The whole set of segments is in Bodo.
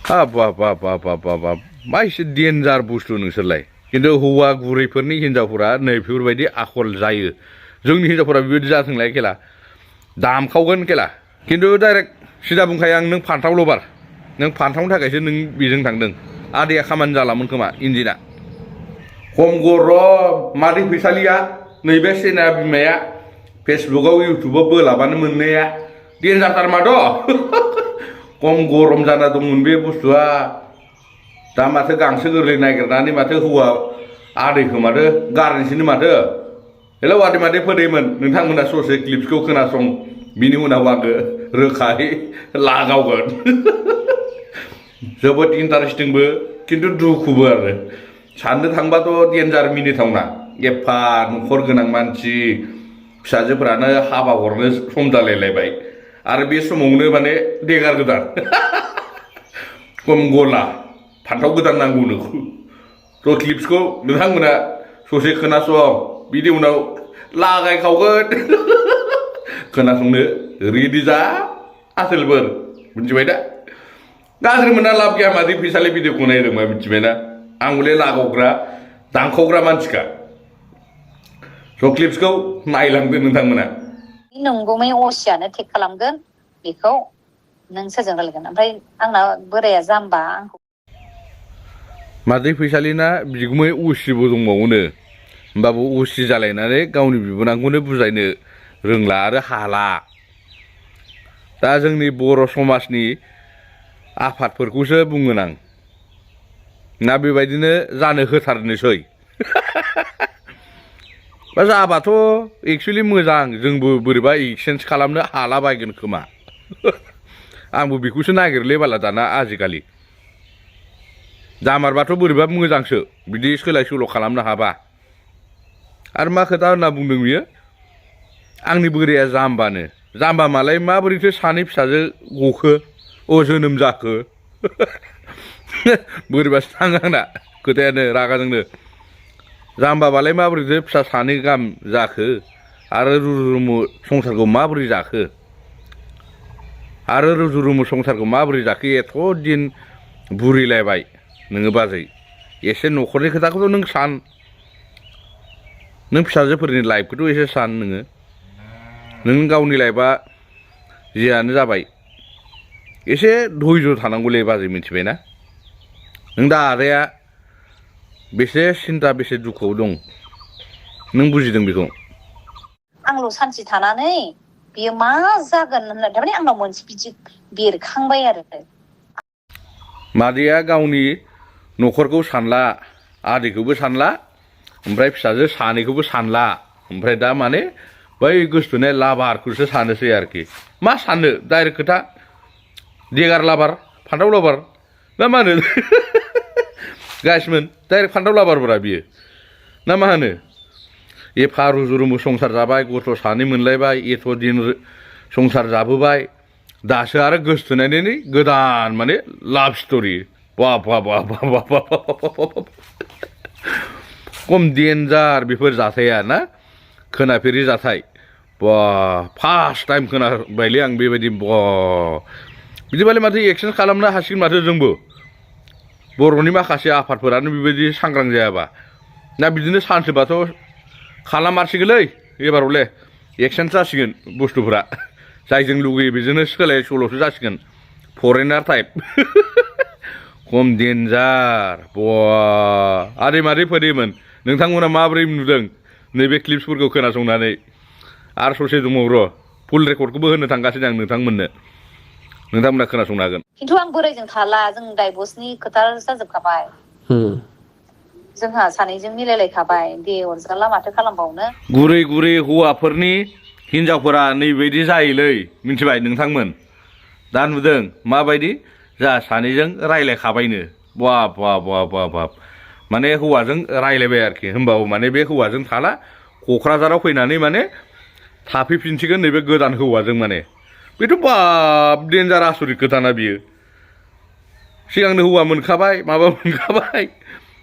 हाब मा एसे डेन्जार बुस्थु नोंसोरलाय खिन्थु हौवा गुरैफोरनि हिनजावफोरा नैफोरबायदि आखल जायो जोंनि हिनजावफोरा बेबायदि जाथोंलाय खेला दामखावगोन खेला खिन्थु डाइरेक्ट सिदा बुंखायो आं नों फान्थावल' बार नों फान्थावनि थाखायसो नों बेजों थांदों आदैया खामानि जालामोन खोमा इन्जिना खम गरम मादै फैसालिया नैबे सेना बिमाया फेसबुकआव इउटुबाव बोलाबानो मोननाया डेन्जारथार माथ' खम गरम जाना दंमोन बे बुस्थुआ दा माथो गांसो गोरलै नागिरनानै माथो हौवा आदैखौ माथो गारनोसैनो माथो हेलौ आदै मादै फोदैमोन नोंथांमोना ससे क्लिप्सखौ खोनासं बिनि उनाव आङो रोखायै लागावगोन जोबोद इन्टारेस्टिंबो खिन्थु दुखुबो आरो साननो थांबाथ' डेन्जार मिनिथावना एफा न'खर गोनां मानसि फिसाजोफोरानो हाबा हरनो सम जालायलायबाय आरो बे समावनो माने देगार गोदान खम गला फान्थाव गोदान नांगौनो थ' क्लिप्सखौ नोंथांमोना ससे खोनासं बिनि उनाव लागायखावगोन खोनासंनो रेडि जा आसोलफोर मिथिबाय दा गाज्रि मोना लाब गैया मादै फैसालि भिडिअखौ नायदोंबा मिथिबायना आं हले लागावग्रा दानखावग्रा मानसिखा स' क्लिप्सखौ नायलांदो नोंथांमोना नंगौमै असियानो टेक खालामगोन बेखौ नों सोरजों रायलायगोन ओमफ्राय आंना बोराया जाम्बा आंखौ मादै फैसालिना बिगुमै उसिबो दंबावोनो होमबाबो उसि जालायनानै गावनि बिबोनांखौनो बुजायनो रोंला आरो हाला दा जोंनि बर' समाजनि आफादफोरखौसो बुंगोन आं ना बेबायदिनो जानो होथारनोसै बा जाबाथ' एक्सुवेलि मोजां जोंबो बोरैबा एक्सचेन्ज खालामनो हालाबायगोन खोमा आंबो बेखौसो नागिरले बाला दाना आजिखालि जामारबाथ' बोरैबा मोजांसो बिदि सोलाय सोल' खालामनो हाबा आरो मा खोथा होनना बुंदों बियो आंनि बोराया जाम्बानो जाम्बा मालाय माबोरैथो सानै फिसाजो गखो जोनोम जाखो बोरैबासो थाङो आंना खोथायानो रागाजोंनो जाम्बाबालाय माबोरैथो फिसा सानै गाहाम जाखो आरो रुजु-रुमु संसारखौ माबोरै जाखो आरो रुजु-रुमु संसारखौ माबोरै जाखो एथ' दिन बुरिलायबाय नोङो बाजै एसे न'खरनि खोथाखौथ' नों सान नों फिसाजोफोरनि लाइफखौथ' एसे सान नों गावनि लाइफआ जियानो जाबाय एसे धैर्य थानांगौलै बाजै मिथिबायना नों दा आदाया बेसे सिन्था बेसे दुखुआव दं नों बुजिदों बेखौ आंल' सानसे थानानै बियो मा जागोन होनना थारमाने आंनाव मोनसे बिदि बेरखांबाय आरो मादैया गावनि न'खरखौ सानला आदैखौबो सानला ओमफ्राय फिसाजो सानैखौबो सानला ओमफ्राय दा माने बै गोसथोनाय लाबारखौसो सानोसै आरोखि मा साननो डाइरेक्ट खोथा देगार लाबार फान्थाव लाबार ना मा होनो गाइसमोन डाइरेक्ट फान्थाव लाबारब्रा बियो ना मा होनो एफा रुजु-रुमु संसार जाबाय गथ' सानै मोनलायबाय एथ' दिन संसार जाबोबाय दासो आरो गोसथोनायनि गोदान माने लाभ स्ट'रि बाब बाब बाब बाब बाब खम डेन्जार बेफोर जाथाया ना खोनाफेरि जाथाय बा फार्स्ट टाइम खोनाबायलै आं बेबायदि बा बिदिबालाय माथो एक्सचेन्ज खालामनो हासिगोन माथो जोंबो बर'नि माखासे आफादफोरानो बेबायदि सांग्रां जायाबा ना बिदिनो सानसेबाथ' खालामारसिगोनलै एबारावले एक्सचेन्ज जासिगोन बुस्थुफोरा जायजों लुगैयो बेजोंनो सोलाय सोल'सो जासिगोन फरेनार टाइप खम डेन्जार बा आदै मादै फोदैमोन नोंथांमोना माबोरै नुदों नैबे क्लिप्सफोरखौ खोनासंनानै आरो ससे दंबावो र' फुल रेकर्डखौबो होनो थांगासिनो आं नोंथांमोना खोनासंनो हागोन खिन्थु आं बोरायजों थाला जों डाइभर्सनि खोथा जाजोबखाबाय जोंहा सानैजों मिलायलायखाबाय दे अरजाला माथो खालामबावनो गुरै गुरै हौवाफोरनि हिनजावफोरा नैबायदि जायोलै मिथिबाय नोंथांमोन दा नुदों माबायदि जा सानैजों रायलायखाबायनो बाब बाब बाब बाब बाब माने हौवाजों रायलायबाय आरोखि होमबाबो माने बे हौवाजों थाला क'क्राझाराव फैनानै माने थाफैफिनसिगोन नैबे गोदान हौवाजों माने बेथ' बाब डेन्जार आसरित खोथाना बियो सिगांनो हौवा मोनखाबाय माबा मोनखाबाय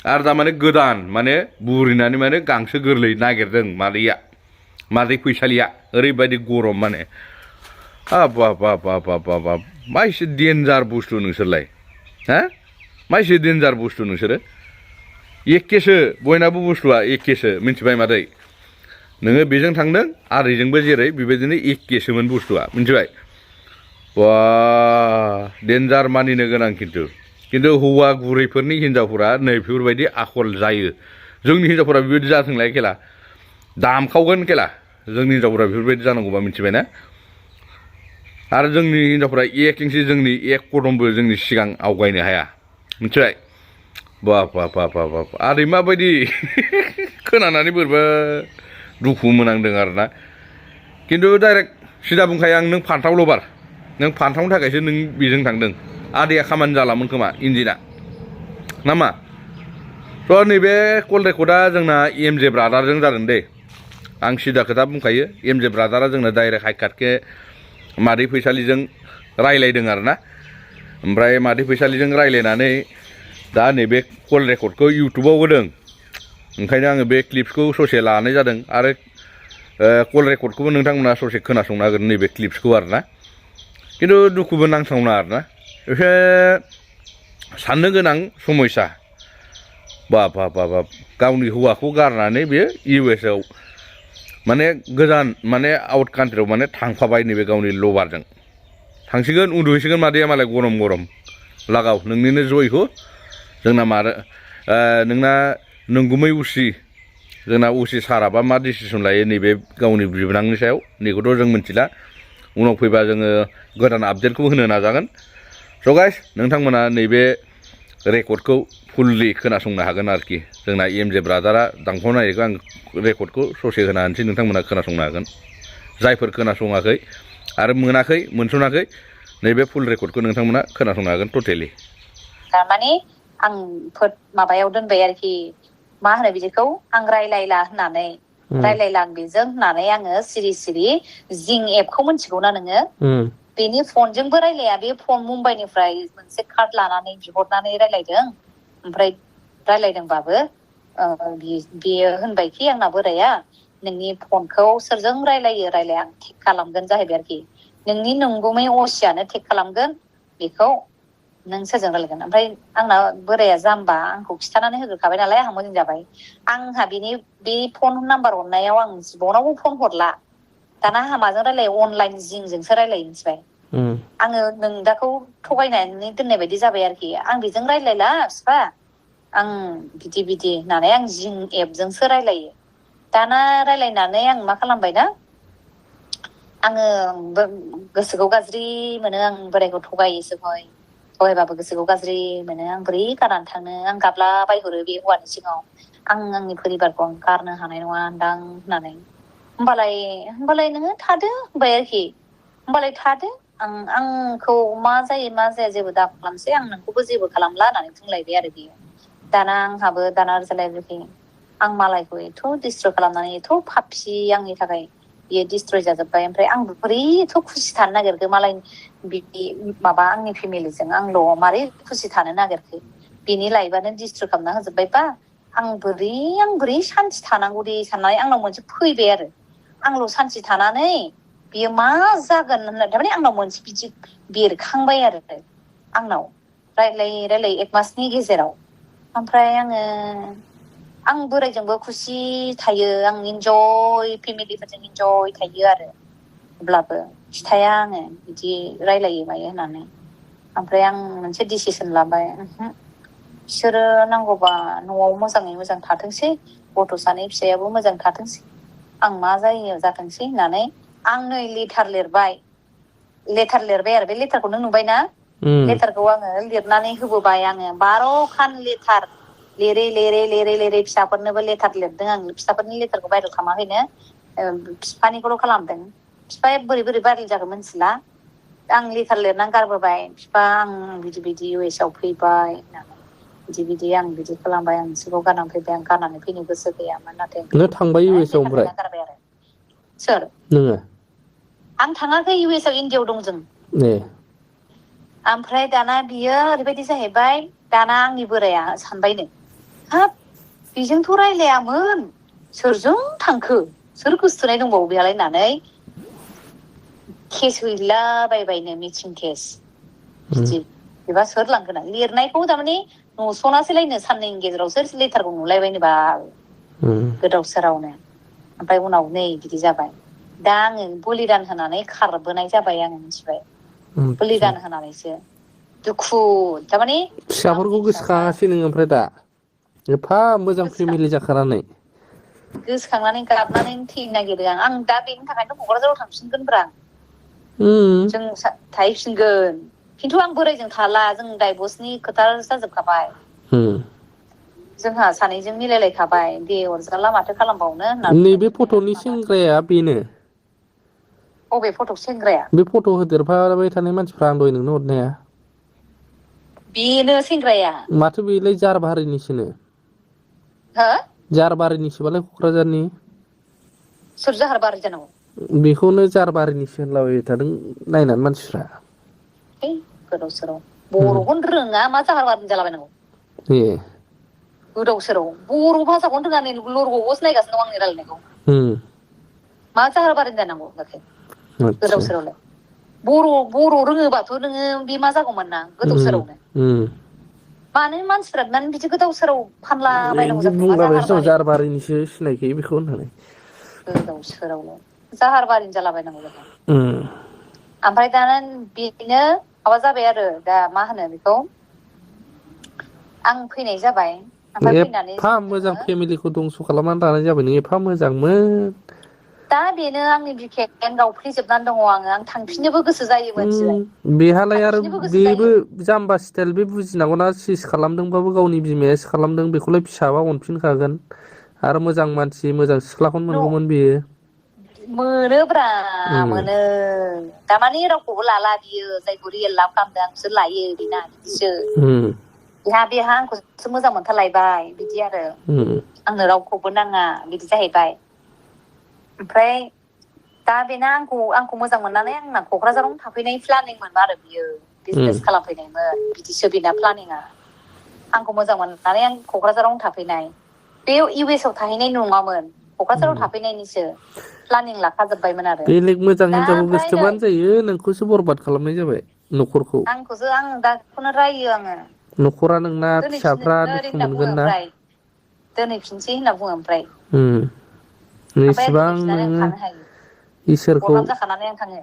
आरो दा माने गोदान माने बुरिनानै माने गांसो गोरलै नागिरदों मादै फैसालिया ओरैबायदि गरम माने हाब बाब बाब बाब बाब बाब मा एसे डेन्जार बुस्थु नोंसोरलाय हा माइसो डेन्जार बुस्थु नोंसोरो एखेसो बयनाबो बुस्थुआ एखेसो मिन्थिबाय मादै नोङो बेजों थांदों आरो बेजोंबो जेरै बेबायदिनो एखेसोमोन बुस्थुआ मिन्थिबाय बा डेन्जार मानिनो गोनां खिन्थु हौवा गुरैफोरनि हिनजावफोरा नै बेफोरबायदि आखल जायो जोंनि हिनजावफोरा बेबायदि जाथोंलाय खेला दामखावगोन खेला जोंनि हिनजावफोरा बेफोरबायदि जानांगौबा मिथिबाय ना आरो जोंनि हिनजावफोरा एक इंसि जोंनि एक कदमबो जोंनि सिगां आवगायनो हाया मिथिबाय बाप बाप बाप बाप आरो माबायदि खोनानानै बोरैबा दुखु मोनांदों आरोना खिन्थु डाइरेक्ट सिदा बुंखायो आं नों फान्थावल' बार नों फान्थावनि थाखायसो नों बेजों थांदों आदैया खामानि जालामोन खोमा इन्जिना नामा थ' नैबे कल रेकर्डआ जोंना एमजे ब्रादारजों जादों दे आं सिदा खोथा बुंखायो एमजे ब्रादारा जोंना डाइरेक्ट हाइकार्टके मादै फैसालिजों रायलायदों आरोना ओमफ्राय मादै फैसालिजों रायलायनानै दा नैबे कल रेकर्डखौ इउटुबाव होदों ओंखायनो आङो बे क्लिप्सखौ ससे लानाय जादों आरो कल रेकर्डखौबो नोंथांमोना ससे खोनासंनो हागोन नैबे क्लिप्सखौ आरोना खिन्थु दुखुबो नांथावना आरोना एसे साननो गोनां समयसा बाप बाप बाप गावनि हौवाखौ गारनानै बेयो इउएस आव माने गोजान माने आउट कान्ट्रियाव माने थांफाबाय नैबे गावनि लभारजों थांसिगोन उन्दुहैसिगोन मादैया मालाय गरम गरम लागाव नोंनिनो जयखौ जोंना मारो नोंना नंगुमै उसि जोंना उसि साराबा मा डिसिसन लायो नैबे गावनि बिबोनांनि सायाव नैखौथ' जों मिथिला उनाव फैबा जोङो गोदान आपडेटखौ होनो नाजागोन स' गाइस नोंथांमोना नैबे रेकर्डखौ फुल्लि खोनासंनो हागोन आरोखि जोंना एमजे ब्रादारा दानख'नायखौ आं रेकर्डखौ ससे होना होनोसै नोंथांमोना खोनासंनो हागोन जायफोर खोनासङाखै आरो मोनाखै मोनस'नाखै नैबे फुल रेकर्डखौ नोंथांमोना खोनासंनो हागोन टटेलि थारमाने आं माबायाव दोनबाय आरोखि मा होनो बिदिखौ आं रायलायला होननानै रायलायला आं बेजों होननानै आङो सिरि सिरि जिं एपखौ मिथिगौना नोङो बेनि फनजोंबो रायलाया बे फन मुम्बाइनिफ्राय मोनसे कार्ड लानानै बिहरनानै रायलायदों ओमफ्राय रायलायदोंबाबो बेयो होनबायखि आंना बोराया नोंनि फनखौ सोरजों रायलायो रायलाया आं टेक खालामगोन जाहैबाय आरोखि नोंनि नंगुमै असियानो टेक खालामगोन बेखौ नों सोरजों रायलायगोन ओमफ्राय आंना बोराया जाम्बा आंखौ खिथानानै होग्रोखाबाय नालाय आंहा मोजां जाबाय आंहा बे फन नाम्बार हरनायाव आं जिबनावबो फन हरला दाना आंहा माजों रायलायो अनलाइन जिंजोंसो रायलायो मिथिबाय आङो नोंदाखौ थगायनानै दोननाय बायदि जाबाय आरोखि आं बेजों रायलायला बिफा आं बिदि होननानै आं जिं एपजोंसो रायलायो दाना रायलायनानै आं मा खालामबायना आङो गोसोखौ गाज्रि मोनो आं बोरायखौ थगायबाबो गोसोखौ गाज्रि मोनो आं बोरै गारनानै थांनो आं गाबलाबायहरो बे हौवानि सिगाङाव आंनि परिबारखौ आं गारनो हानाय नङा दां होननानै होमबालाय नोङो थादो होनबाय आरोखि होमबालाय थादो आंखौ मा जायो मा जाया जेबो दा खालामसै आं नोंखौबो जेबो खालामला होननानै बुंलायबाय आरो बेयो दाना आंहाबो दाना जालायबाय आं मालायखौ एथ' डिस्ट्रय खालामनानै एथ' पापि आंनि थाखाय बियो डिस्ट्रय जाजोब्बाय ओमफ्राय आं बोरै एथ' खुसि थानो नागिरखो मालाय बिदि माबा आंनि फेमिलिजों आंल' मारै खुसि थानो नागिरखो बिनि लाइफआनो डिस्ट्रय खालामना होजोब्बायबा आं बोरै सान्थि थानांगौ दे साननानै आंनाव मोनसे फैबाय आरो आंल' सान्थि थानानै बियो मा जागोन होननानै थारमाने आंनाव मोनसे बिदि बेरखांबाय आरो आंनाव रायलाय 1 मासनि गेजेराव ओमफ्राय आं बोरायजोंबो खुसि थायो आं इन्जय फेमिलिफोरजों इन्जय थायो आरो अब्लाबो खिथाया आङो बिदि रायलायो मायो होननानै ओमफ्राय आं मोनसे डिसिसन लाबाय बिसोरो नांगौबा न'आव मोजाङै मोजां थाथोंसै गथ' सानै फिसायाबो मोजां थाथोंसै आं मा जायो जाथोंसै होननानै आं नै लेटार लिरबाय आरो बे लेटारखौ नों नुबायना लेटारखौ आङो लिरनानै होबोबाय आङो 12 खान लेटार लिरै फिसाफोरनोबो लेटार लिरदों आं फिसाफोरनि लेटारखौ भाइरेल खालामाखैनो बिफानिखौल' खालामदों बिफाया बोरै भाइरेल जागोन मिथिला आं लेटार लिरनानै गारबोबाय बिफा आं बिदि इउ एस आव फैबाय होननानै बिदि आं बिदि खालामबाय आं नोंसोरखौ गारनानै फैबाय आं गारनानै फैनो गोसो गैयामोन नाथाय नों थांबाय इउ एस आव ओमफ्राय गारबाय आरो सोर नोङो आं थाङाखै इउ एस आव इण्डियाआव दं जों ओमफ्राय दाना बियो ओरैबायदि जाहैबाय दाना आंनि बोराया सानबायनो हाब बेजोंथ' रायलायामोन सोरजों थांखो सोर गोसोथोनाय दंबावो बेहालाय होननानै केस हैलाबायबायनो मिथिं केस बिदि बेबा सोर लांगोन लिरनायखौ थारमाने नुस'नासैलायनो साननैनि गेजेराव सोर लेटारखौ नुलायबायनो बाल गोदाव सोरावनो ओमफ्राय उनाव नै बिदि जाबाय दा आङो बलिदान होनानै खारबोनाय जाबाय आङो मिथिबाय बलिदान होनानैसो दुखु थारमाने फिसाफोरखौ आंनि फिसाफ्रा गोसोखाङासै नोङो ओमफ्राय दा एफा मोजां गोसोखां फेमिलि जाखानानै गोसोखांनानै गाबनानै थैनो नागिरो आं दा बेनि थाखायनो क'क्राझाराव थांफिनगोनब्रा जों थाहैफिनगोन खिन्थु आं बोरायजों थाला जों डाइभर्सनि खोथा जाजोबखाबाय जोंहा सानैजों मिलायलायखाबाय दे अरजाला माथो खालामबावनो होनना बुंदों नैबे जोंनि फट'नि माबा सेंग्राया बेनो बबे फट' सेंग्राया बे फट' होदेरफाबाय थानाय मानसिफ्रा आं दहाय नोंनो हरनाया बेनो सेंग्राया माथो बेलाय जारबारिनिसोनो हो जारबारिनिसोबालाय क'क्राझारनि सोर जाहार बारि जानांगौ बेखौनो जारबारिनिसो होनलाबाय थादों नायनानै मानसिफ्रा है गोदाव सोराव बर'खौनो रोङा मा जाहार बारिनि जालाबायनांगौ ए गोदाव सोराव बर' भाषाखौनो रोङा नै लरग'बो नायगासिनो दं आंनि रायलायनायखौ मा जाहार बारिनि जानांगौ जाखो गोदाव आतसा सोरावलाय बर' रोङोबाथ' नोङो बे मा जागौमोन ना गोदाव सोरावनो मानो मानसिफ्रा बिदि गोदाव सोराव फानलाबायनांगौ बिदि जाखो मा जाहार बुंलाबायसो दं बारि जारबारिनिसो सिनायखायो बेखौ होननानै गोदाव सोरावल' जाहार बारिनि जालाबायनांगौ जाखो ओमफ्राय दाना बेनो माबा जाबाय आरो दा मा होनो बेखौ आं फैनाय जाबाय ओमफ्राय फैनानै एफा मोजां जोङो फेमिलिखौ दंस' खालामनानै लानाय जाबाय नों एफा मोजांमोन दा बेनो आंनि बिखायानो गावफ्लेजोबनानै दङ आं थांफिननोबो गोसो जायो मोनथिबाय बेहालाय आरो थांफिननोबो गोसो बेबो जायो जाम्बा स्टाइल बे बुजिनांगौना सिस खालामदोंबाबो गावनि बिमायासो खालामदों बेखौलाय फिसाबा अनफिनखागोन आरो मोजां मानसि मोजां सिख्लाखौनो मोनगौमोन बेयो मोनोब्रा मोनो दामानि रावखौबो लाला बियो जायखौ रियेल लाभ खालामदों आंसो लायो बेना बिदिसो बेहा आंखौसो मोजां मोनथारलायबाय बिदि आरो आंनो रावखौबो नाङा बिदि जाहैबाय ओमफ्राय दा बेना आंखौ मोजां मोननानै आंना क'क्राझारावनो थाफैनाय प्लानिंमोन आरो बियो बिजनेस खालामफैनायमोन बिदिसो बेना प्लानिंआ आंखौ मोजां मोननानै आं क'क्राझारावनो थाफैनाय बे इउ एस आव थाहैनाय नङामोन क'क्राझाराव थाफैनायनिसो प्लानिं लाखाजोबबायमोन आरो बेलेग मोजां दा हिनजावखौ ओमफ्राय नै गोसोथोबानो जायो नोंखौसो बरबाद खालामनाय जाबाय न'खरखौ आंखौसो आं दाखौनो रायो आङो न'खरा नोंना दोनैफिन फिसाफ्रा ओरै दुखु होनना बुङो मोनगोन ना ओमफ्राय दोनहैफिनसै होनना बुङो ओमफ्राय इसिबां दोनहैफिननानै आं नोङो थानो हायो इसोरखौ बरबाद जाखानानै आं थाङो